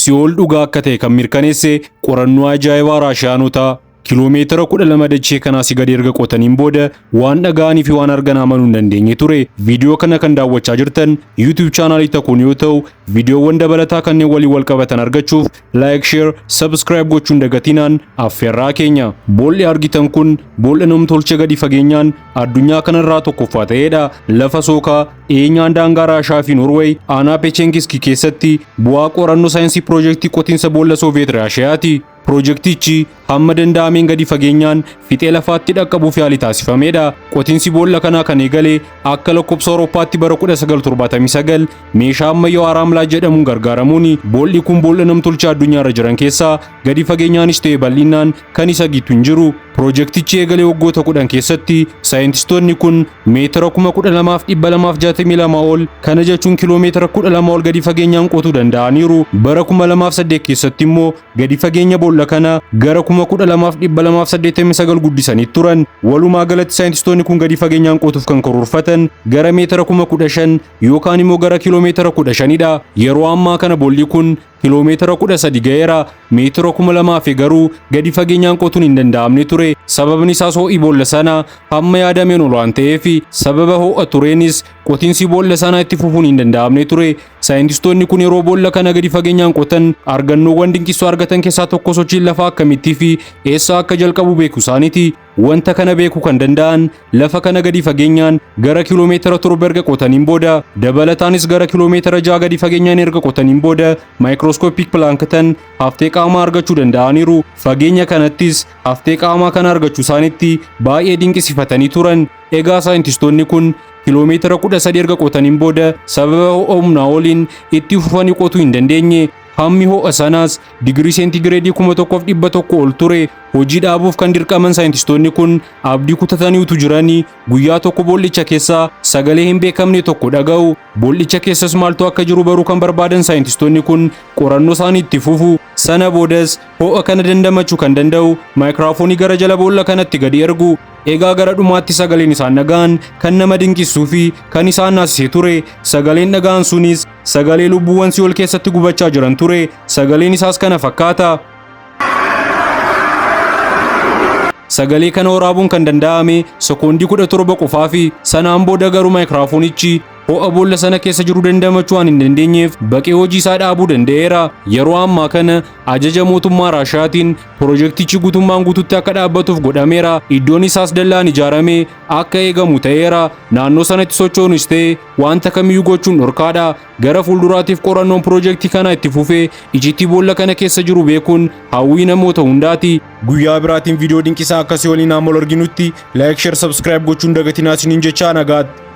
Si'ool dhugaa akka ta'e kan mirkaneesse qorannoo ajaa'ibaa Raashiyaanotaa kiiloomeetira 12 dachee kanaa si gadi erga qotaniin booda waan dhaga'anii fi waan argan amanuu hin dandeenye ture. Viidiyoo kana kan daawwachaa jirtan YouTube chaanaalii tokkoon yoo ta'u, viidiyoowwan dabalataa kanneen waliin wal qabatan argachuuf like, share, subscribe gochuun dagatinaan affeerraa keenya. Boolli argitan kun boolla namtolchee gadi fageenyaan addunyaa kanarraa tokkoffaa ta'edha. Lafa sookaa dhiyeenyaan daangaa Raashaa fi Norweey aanaa Pechenkiski keessatti bu'aa qorannoo saayinsii piroojeektii qotiinsa boolla Sooviyeet Raashiyaati. Piroojeektichi hamma danda'ameen gadi fageenyaan fixee lafaatti dhaqqabuuf yaalii taasifamedha. Qotiinsi boolla kanaa kan eegale akka lakkoofsa Awurooppaatti bara 1979 meeshaa ammayyaa Araamlaa jedhamuun gargaaramuun boolli kun boolla namtolchee addunyaarra jiran keessaa gadi fageenyaanis ta'e bal'inaan kan isa gitu hin jiru. Piroojeektichi eegalee waggoota 10 keessatti saayintistoonni kun meetira 12,262 ol, kana jechuun kiiloomeetira 12 ol gadi fageenyaan qotuu danda'aniiru. Bara 2008 keessatti immoo gadi fageenya boolla kana gara 12,289 guddisanii turan. Walumaa galatti saayintistoonni kun gadi fageenyaan qotuuf kan karoorfatan gara meetira 15,000 yookaan immoo gara kiiloomeetira 15dha. Yeroo ammaa kana boolli kun kiiloomeetira 13 ga'eera. Meetira 2000 fi garuu gadi fageenyaan qotuun hin danda'amne ture. Sababni isaas ho'i boolla sana hamma yaadameen ol waan ta'eef, sababa ho'a tureenis qotiinsi boolla sanaa itti fufuun hin danda'amne ture. Saayintistoonni kun yeroo boolla kana gadi fageenyaan qotan argannoowwan dinqisoo argatan keessaa tokko sochiin lafaa akkamittii fi eessa akka jalqabu beekuu isaaniiti. Wanta kana beekuu kan danda'an lafa kana gadi fageenyaan gara kiiloomeetira 7 erga qotaniin booda, dabalataanis gara kiiloomeetira 6 gadi fageenyaan erga qotaniin booda microscopic plankton haftee qaamaa argachuu danda'aniiru. Fageenya kanattis haftee qaamaa kana argachuu isaaniitti baay'ee dinqisiifatanii turan. Egaa saayintistoonni kun kiiloomeetira 13 erga qotaniin booda sababa ho'a humnaa oliin itti fufanii qotuu hin dandeenye. Hammi ho'a sanaas digirii seentigireedii 1100 ol ture. Hojii dhaabuuf kan dirqaman saayintistoonni kun abdii kutatanii utuu jiranii guyyaa tokko boollicha keessaa sagalee hin beekamne tokko dhaga'u. Boollicha keessas maaltu akka jiru baruu kan barbaadan saayintistoonni kun qorannoo isaanii itti fufu. Sana boodas ho'a kana dandamachuu kan danda'u maayikiraafoonii gara jala boolla kanatti gadi ergu. Egaa gara dhumaatti sagaleen isaan dhaga'an kan nama dinqisuu fi kan isaan naasisee ture. Sagaleen dhaga'an sunis sagalee lubbuuwwan si'ool keessatti gubachaa jiran ture. Sagaleen isaas kana fakkaata. Sagalee kana waraabuun kan danda'ame sekoondii 17 qofaa fi sanaan booda garuu maayikiraafoonichi ho'a boolla sana keessa jiru dandamachuu waan hin dandeenyeef baqee hojii isaa dhaabuu danda'eera. Yeroo ammaa kana ajaja mootummaa Raashiyaatiin piroojeektichi guutummaan guututti akka dhaabbatuuf godhameera. Iddoon isaas dallaan ijaarame akka eegamu ta'eera. Naannoo sanatti socho'uunis ta'e wanta kamiyyuu gochuun dhorkaadha. Gara fuulduraatiif qorannoon piroojeektii kana itti fufee icciitii boolla kana keessa jiru beekuun hawwii namoota hundaati. Guyyaa biraatiin viidiyoo dinqisaa akkasii waliin amma wal arginutti like, share, subscribe gochuun dagatinaa isiniin jechaa nagaatti.